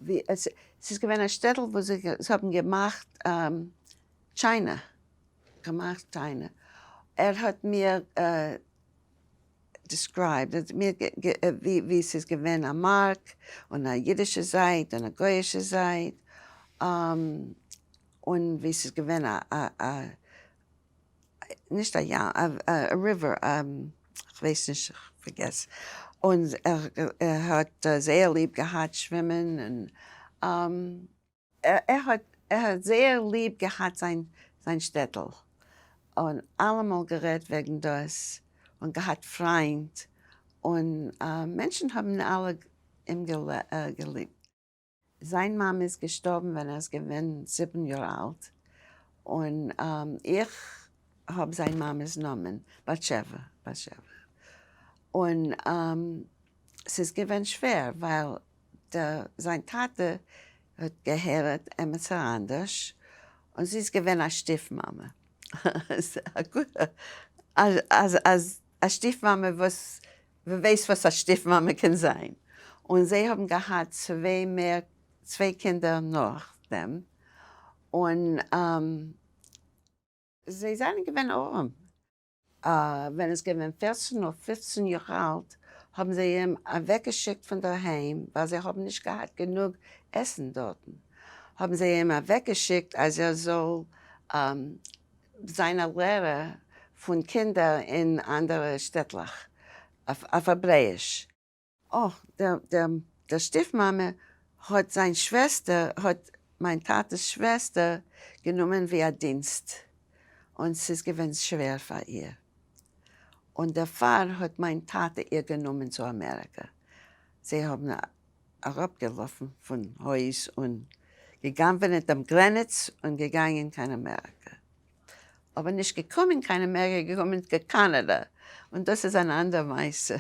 ווי עס איז געווען א שטעטל וואו זיי האבן געמאכט china, געמאכט china, ער האט מיר described, ער האט מיר ווי ס'איז געווען א מארק, און א אידישע זייט און א גוי'אישע זייט, און ווי ס'איז געווען א נישט א ים, א river, כ'ווייס נישט, כ'פארגעס, און ער האט זייער ליב געהאט שווימען, און ער האט זייער ליב געהאט זיין שטעטל, און אלעמאל גערעדט וועגן דאס, און געהאט פריינט, און מענטשן האבן אלע אים געליבט. זיין מאמע איז געשטארבן ווען ער איז געווען 7 יאר אלט, און איך האב זיין מאמע'ס נאמען, בת שבע, בת שבע. און ס'איז געווען שווער, ווייל זיין טאטע האט געהייראט עמיצער אנדערש, און זי איז געווען א שטיף מאמע. א שטיף מאמע וואס ווער ווייסט וואס א שטיף מאמע קען זיין. און זיי האבן געהאט צוויי מער, צוויי קינדער נאכדעם, און זיי זענען געווען ארעם. ווען ער איז געווען 14 אדער 15 יאר אלט האבן זיי אים אוועקגעשיקט פון דער היים ווייל זיי האבן נישט געהאט גענוג עסן דארטן, האבן זיי אים אוועקגעשיקט אז ער זאל זיין א לערער פון קינדער אין אנדערע שטעטלעך אויף העברעיש. אויך דער שטיפמאמע האט זיין שוועסטער, האט מיין טאטע'ס שוועסטער גענומען ווי א דינסט, און ס'איז געווען שווער פאר איר, און דערפאר האט מיין טאטע איר גענומען צו אמעריקא. זיי האבן אראפגעלאפן פון הויז און געגנבענעט דעם גרעניץ און געגאנגען קיין אמעריקא. אבער נישט געקומען קיין אמעריקא, געקומען קיין קאנאדא, און דאס איז אן אנדער מעשה.